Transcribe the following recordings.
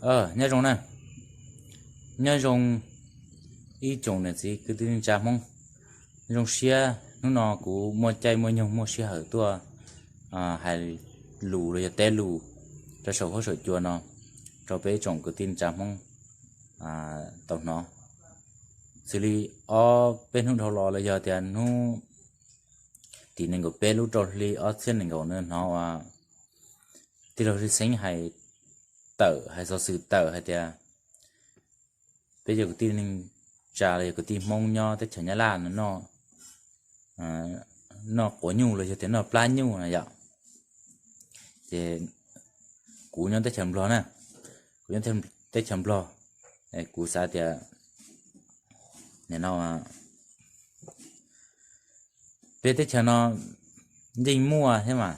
Nyob zoo na, nyob zoo ib tsoom niam txiv kwv tij neej tsa Hmoob. Zoo siab hnub no kuv muaj caij muaj nyoog muaj sij hawm tuaj hais lus los yog teb lus rau saum huab saum cua no rau peb ib tsoom kwv tij neej tsa Hmoob tau hnov. Xws li ob peb hnub dhau los los yog tias hnub tim nees nkaum peb lub rau hli ob txhiab nees nkaum no hnov uas tij laug Hli Xeeb hais tawm hais xov xwm tawm hais tias peb cov kwv tij neej tsa los yog kwv tij Hmoob nyob teb chaws Nyab Laj no noj quav nyuj los yog tias noj plab nyuj na yom. Ces kuv nyob teb chaws Nplog na, kuv nyob teb chaws Nplog, kuv xav tias no peb teb chaws no yeej muaj thiab mas,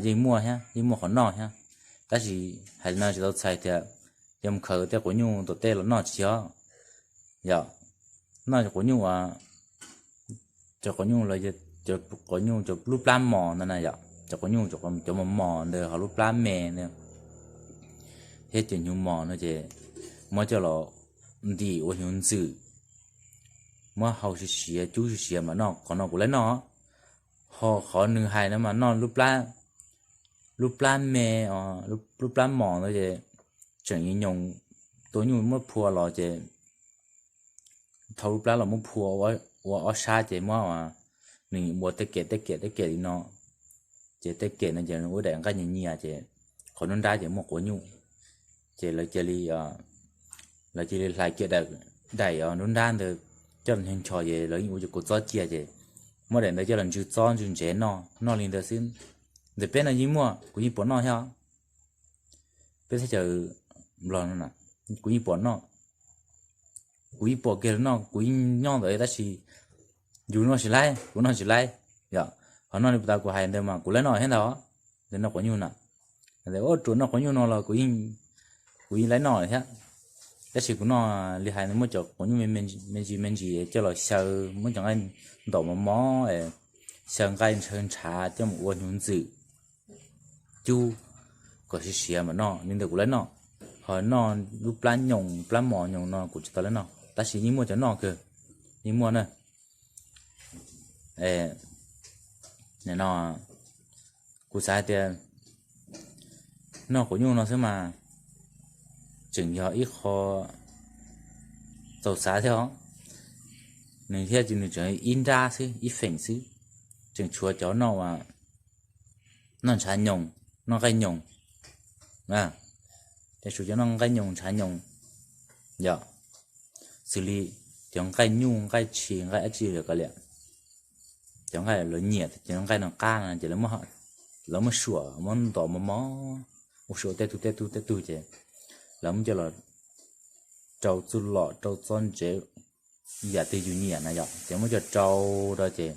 yeej muaj thiab, yeej muaj qhov noj thiab, tab sis hais li no tsis tau txhais tias yuav mus khaws tej quav nyuj tom tej los noj tsis yog, yom, noj cov quav nyuj uas cov quav nyuj los, quav nyuj cov lub plab mos ntawd na yom, cov quav nyuj cov mos mos ntawd ho lub plab me ntawd thiab cov hnyuv mos no ces muab coj los ntim ua hnyuv ntxwm, muab hau siav siav cub siav siav mas noj, qhov no kuv laib noj. Ho qhov nws hais no mas noj lub plab me, lub plab mos ntawd ces tseem nyoos tua nyuj muab phua los ces thau lub plab los muab phua ua ob sab ces muab nws ua tej kem tej kem tej kem li no, ces tej kem no ces ua daim nqaij nyias nyias ces qhov nruab nrab ces muaj quav nyuj, ces lawv cia li, lawv cia li hlais kiag daim nruab nrab ntawd coj los ncho ncho ces lawv yeej ua cov kua txob cia ces muab daim ntawd coj los ntsw txob ntsw ntsev noj, noj li ntawd xwb. Ntawm peb no yeej muaj, kuv yeej pom noj thiab. Peb teb chaws Nplog no kuv yeej pom noj, kuv yeej pom kiag noj, kuv yeej nyob ntawd tab sis yus noj tsis laib, kuv noj tsis laib. Yog ho noj li puas tas kuv hais ntawd mas kuv laib noj thiab ntag. Ntawd noj quav nyuj na, ua rau noj quav nyuj no los kuv yeej laib noj thiab. Tab sis kuv noj li hais muab cov quav nyuj me ntsis me ntsis coj los xyaw, muab cov nqaij ntaus mos mos, xyaw nqaij ntshaw ntshav coj mus ua hnyuv ntxwm cub kom siav siav mas noj, li ntawd kuv laib noj. Ho noj lub plab nyoos plab mos nyoos no kuv tsis tau laib noj, tab sis yeej muaj cov noj kawg, yeej muaj na. No kuv xav hais tias noj quav nyuj no xwb mas tseem yog ib qho txaus xav thiab os. Nws thiaj nws tseem ib nrab xwb, ib feem xwb, tseem tshuav cov noj, noj ntshav nyoos, noj nqaij nyoos, tseem tshuav cov noj nqaij nyoos ntshav nyoos, yog xws li cov nqaij nyuj nqaij tshis nqaij dab tsi los kav liam, cov nqaij lawv nyiam cov nqaij no qab no ces lawv muab suam muab ntaus mos mos, ua suam tej tug tej tug tej tug ces lawv muab coj los rau txuj lom rau txob ntsev, yam twg yus nyiam na yom, ces muab coj rau rau ces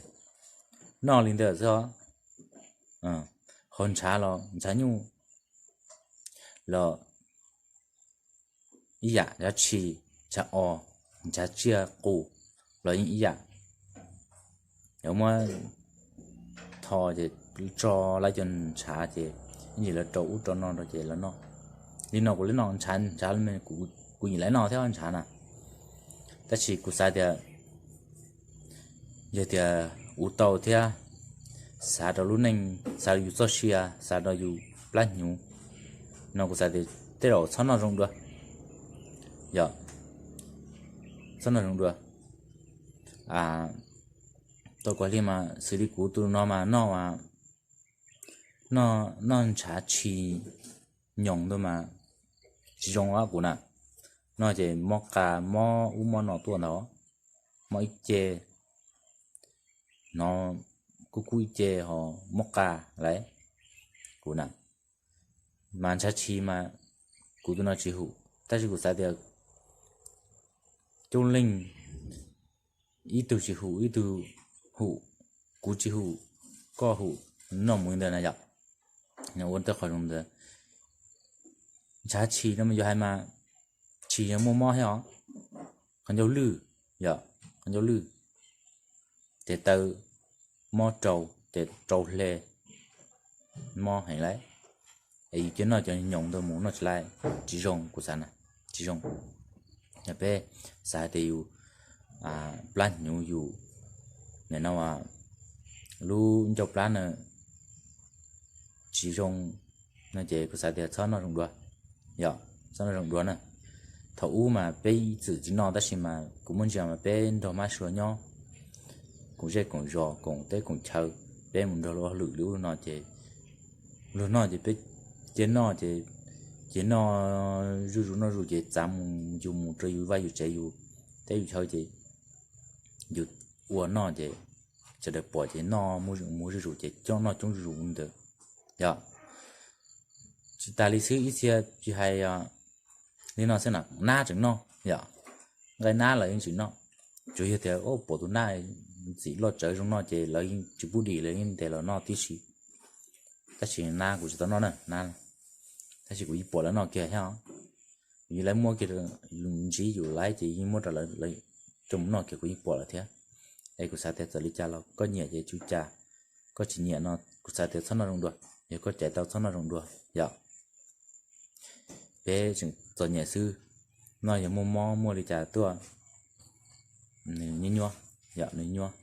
noj li ntawd xwb os. Ho ntshav los ntshav nyuj los ib yam, ntshav tshis, ntshav os, ntshav tsiaj qus los yeej ib yam. Yuav muab tho ces tso lawv cov ntshav ces ib ntsis lawv rau ub rau no rau ces lawv noj. Li no kuv laib noj ntshav, ntshav kuv nyiam laib noj thiab ntshav na. Tab sis kuv xav tias yog tias ua tau thiab xav rau lub neej, xav rau yus txoj sia, xav rau yus plab hnyuv no kuv xav tias tej zaum txhob noj zoo dua, yog txhob noj zoo dua. Tau kuv li mas xws li kuv tus no mas noj, noj ntshav tshis nyoos ntawd mas tsis zoo kuv na. Noj ces mob qa mob ub mob no tuaj ntag, mob ib ce, hnov kub kub ib ce ho mob qa lawm kuv na. Mas ntshav tshis mas kuv tus no tsis hum, tab sis kuv xav tias coob leej ib tug tsis hum ib tug hum, kuv tsis hum koj hum, noj mus li ntawd na yom. Ua tej qhov zoo ntawd. Ntshav tshis no mas yuav hais mas tshis yog muaj mob thiab os, qhov ncauj lwj, yog qhov ncauj lwj, tes taw mob rau, tes rau hle, mob heev lawm. es yus cia noj cov nyoos ntawd mus noj tsis lais, tsis zoo, kuv xav na, tsis zoo. Yog peb xav hais tias yus plab hnyuv, yus nim no lub ncauj plab na tsis zoo no ces kuv xav tias txhob noj zoo dua, yog txhob noj zoo dua na. Thaum ub mas peb ib txwm tsis noj tab sis mas kuv muaj ntsia mas peb nrog mab sua nyob, koom zej koom zos koom teb koom chaw, peb mus nrog luag hauj lwm li ub no ces luag noj ces peb cia noj ces, ces noj zuj zus noj zuj zus ces txav mus yus mus rau yus vaj yus tsev yus teb yus chaw ces yus ua noj ces sawv daws pom ces noj mus zuj zus ces coj noj coob zuj zus ntawd. Yog tsis tas li xwb ib txhia tsis hais li no xwb na, nab tseem noj, yog nqaij nab lawv yeej tseem noj. Tsuas yog tias pom tus nab ntxim loj tsawv zoo noj ces lawv yeej tsis pub dim, lawv yeej ntes los noj tib si. Tab sis nab kuv tsis tau noj na, nab, tab sis kuv yeej pom lawv noj kiag thiab. Yus lawv muab kiag, yus ntsib yus laiv ces yeej muab rau lawv coj mus noj kiag, kuv yeej pom lawm thiab. Es kuv xav tias txawm li cas los koj nyiam ces tsuas cas, koj tsis nyiam no kuv xav tias txhob noj zoo dua, yog koj caiv tau txhob noj zoo dua, yog peb tseem txom nyem xwb. Noj yog muaj mob muaj li cas tuaj nws nyuaj nyuaj, yog nws nyuaj,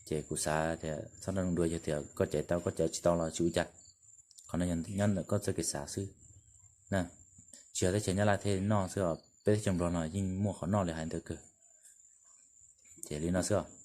ces kuv xav tias txhob noj zoo dua, yog tias koj caiv tau koj caiv tsis tau los tsis ua cas. Qhov no yog nyob ntawm koj txoj kev xav xwb. Tsis yog teb chaws Nyab Laj thiaj noj xwb os, peb teb chaws Nplog no yeej muaj qhov noj li hais ntawd kawg. Ces li no xwb os.